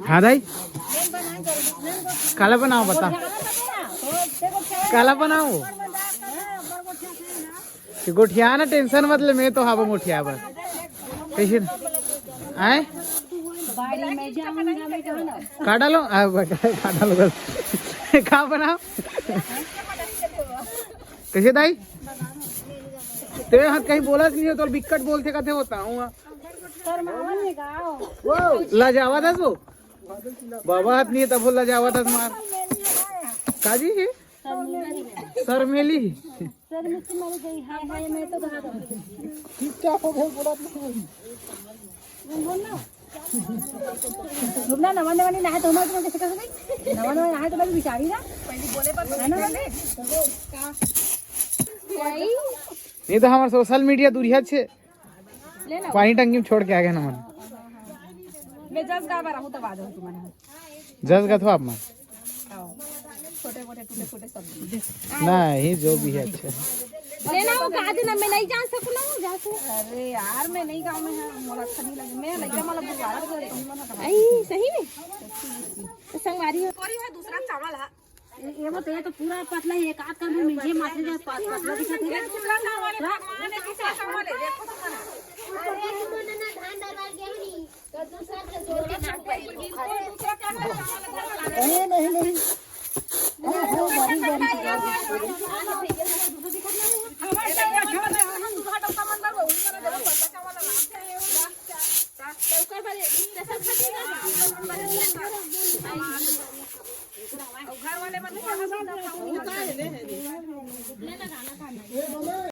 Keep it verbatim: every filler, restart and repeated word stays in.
हाँ दाई, काला बनाओ, बता, काला बनाओ। ये गोठिया ना, टेंशन मत ले, मैं तो हावों गोठिया बर। कैसे आए? का डालो? आ, बता, का डालो बस। का बनाओ? कैसे दाई? तेरे हाथ कहीं बोला नहीं हो तो बिक्कट बोलते कथे होता हूँ। लजावा दस वो बाबा हाथ नहीं है तब वो लजावा दस मार। काजी ही शर्मेली। सर मुझसे मर गई है, है, मैं तो कहा था। चुपचाप हो गए, बोला नहीं। बोल ना। रुकना, नवा नवा नहीं नहाए तो हमारे तुम्हें कैसे कर गई? नवा नवा नहाए तो मैं बिचारी ना। पहले बोले पर है ना? नहीं तो हमारे सोशल मीडिया दूरिया छे। ले ना। पानी टंकी में छोड़ के आ गए ना मन। मैं जस गा बार हूँ तब आ जाओ तुम्हारे। जस गा थो आप मन। छोटे मोटे टूटे फूटे सब। नहीं, जो भी है अच्छा है। ले ना, वो कहा देना, मैं नहीं जान सकूँ ना, वो जा तू। अरे यार, मैं नहीं गाँव में है, मोला अच्छा नहीं लगे। मैं लइका मोला बुलवा रहा था, तुम मना करो। आई, सही में? तो संगवारी हो। कोरी है, दूसरा चावल है। ये, ये वो तो, ये तो पूरा पतला ही है, एक आध कर में ये माथे का पत-, पतला दिखा थे। दूसरा चावल है, भगवान ने दूसरा चावल है, देखो तो मना। अरे, तुमने ना धान डलवा के नहीं। नहीं, नहीं, नहीं। हाँ, हाँ, बारीक, बारीक।